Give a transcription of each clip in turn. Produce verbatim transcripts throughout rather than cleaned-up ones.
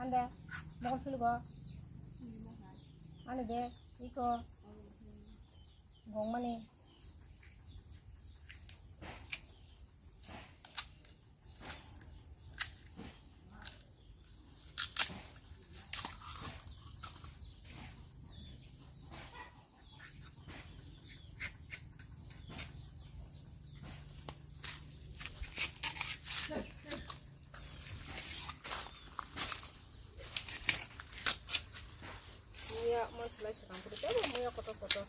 De, mokol suligo. Ani de, iko. Gongmani. Muya mon selai sekang puri tebo muya kotor kotor.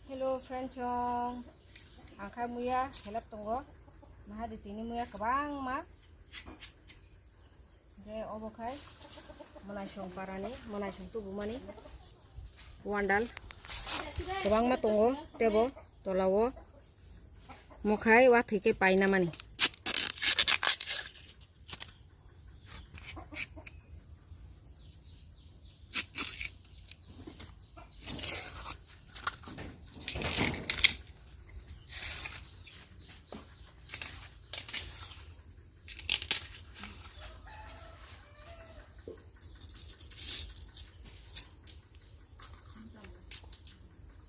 Hello friend chong, ang khai muya helap tongo, naha di tini muya kwbangma. Hingke obo khai mwnaisong parani, mwnaisong tubumani wandal kwbangma tongo, tebo tolao mokhai wathwi khe painamani.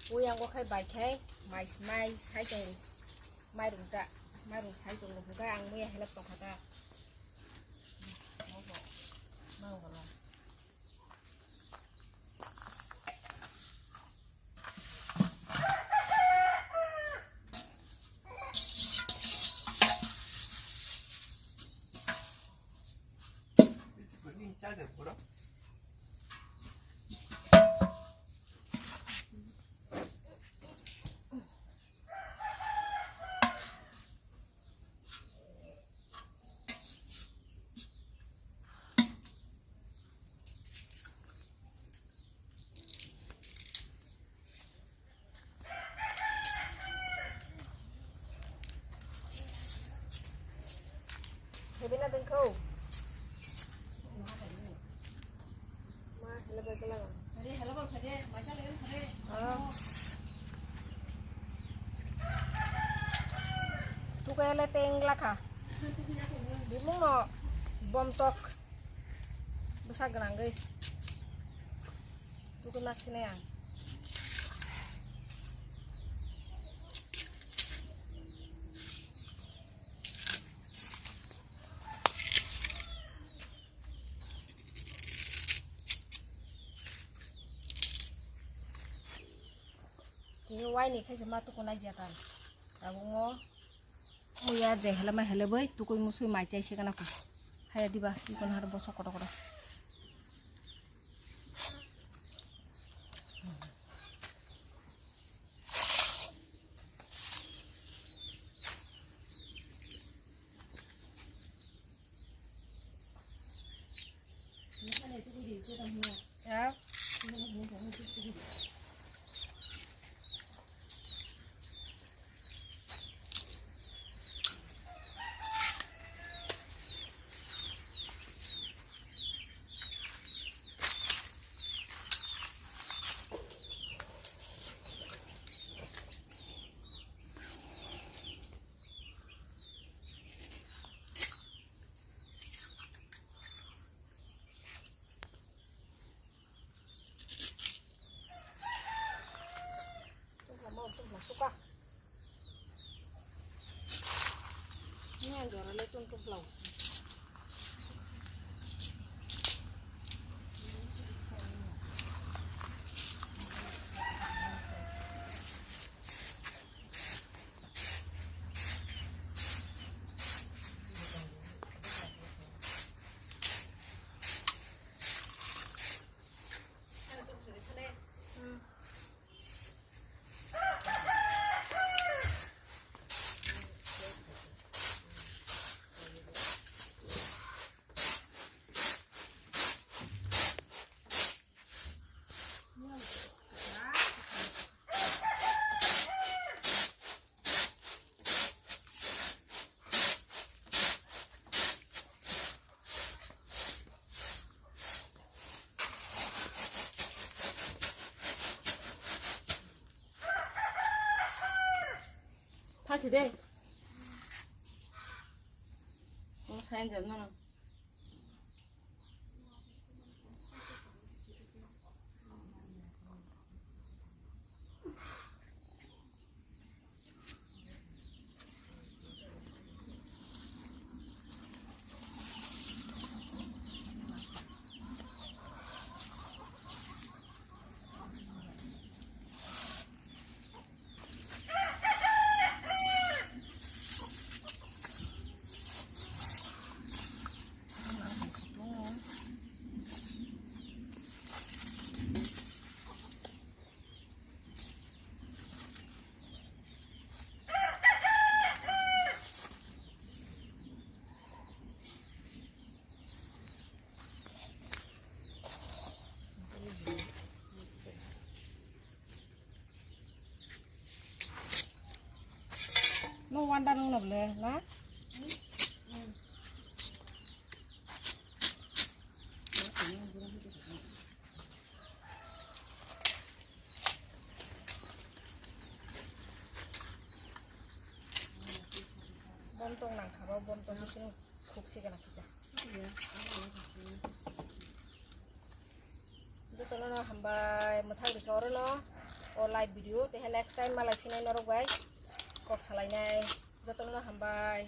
Uyang o khai bai khai mai, mai sai tongo, mairung ta, mairung sai tongo, hwnkhe ang muya helap tongkha ta. Sebina dengkho. Ma, hello, bai, kala, ba. Hello, bai, hello, bai, hello, bai, hello, bai. Oh. Tukaya le teng lakha. Bimung no bom tok. Bwsa gwnangwi. Tukuna sinai ang. Paini khe se ma tuku nai jata. Tabuk mo muya je hele ma hele bai tukui musui mai chai se kana ko. Haya diba ikon har bosok koto koto. Thachi de. Omo sain jam nang. No wanda nung no ble na? Bontong nang kha ba, bontong bising khuk se gana kisa. Jotono no hambai, mwthang rikha oro no o live video, te next time malai phinai norok bai kok salainai. Jotono no hambai.